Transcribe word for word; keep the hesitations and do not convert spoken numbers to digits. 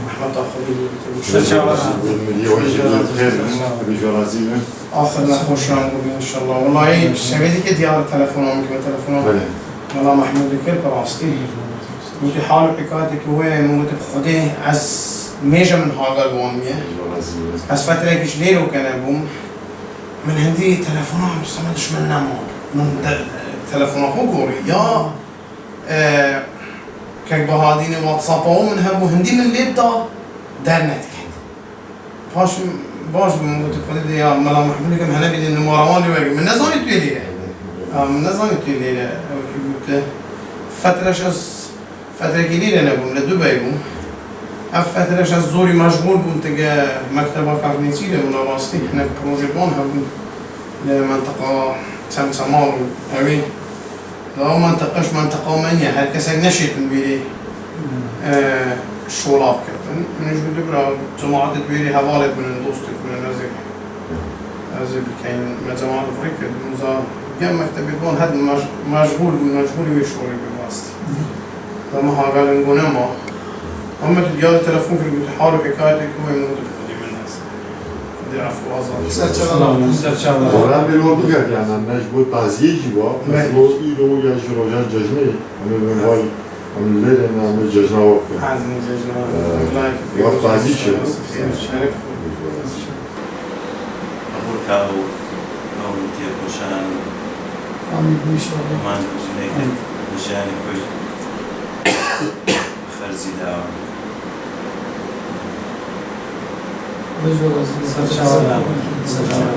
Rehmeta Xwedê lê bike. Ser çava. Xêr bin, Xwedê ji we razî bin. Axir nexweşiyan bû inşallah. Wellahî şevê dike diyar telefona min kir, telefona min. Belê. Mela Mehmûdê kir, bi rastî. Gotî hal û hikayeteke wê, min gotî, Xwedê ez mêje min hagal wan miye. Xwedê ji we razî bin. Ez fetrekî ji lêro kene bûm. Min hindî telefona Samed ji min nema. Min de, telefona xwe gorî. Ya, e, kek Bahadînê WhatsApp-a min hebû, hindî min lê da, dernediket. Paşê baş bû, min gotî, Xwedê de ya Mela Mehmûdê kim hene bîne numara wan lê were. Min nezanî tu yê lêre. Ha, min nezanî tu yê lêre. Ew kî gote. Fetreş ez, fetrekî lêre nebûm, li Dubey bûm. Ev fetreş ez zorî meşgûl bûm, tige mekteba karnêçî de bûm, rastî hinek projê ban hebûn. Li menteqa Çemçemal û ewê. Di ew menteqe ji menteqa me niye, her kesek neşêtin wîrê, e, şolav kirin. Min ji gotu bira cemaetê wîrê hevalêk min in, dostêk min in, ez ê, ez ê bikeyin. Me cemaet firê kir, min za gel mektebê ban her mej-, meşgûl bûn, meşgûlî wê şolê bûn rast. Dema hagalên gone ma. Heme tu diyar telefon kir, gotu hal û hikayetê ku wê min gotu Xwedê min nas. Xwedê efwaza. Ser çava. Ser çava. Xwedê bê lo biger yani, me ji bo taziyê jî wa, me ji bo îro ya ji rojan cejnê, em ê vay, em lê ne, em ê cejna wa bikin. Hazin cejna. Ee, Like. Wa tazî çi? Şeref. Qebûl ka ew, ew têkoşan. Amîn, înşallah. Aman jinekê jiyanê xwe ji xerzî dawa. Ser çava. Ser çava.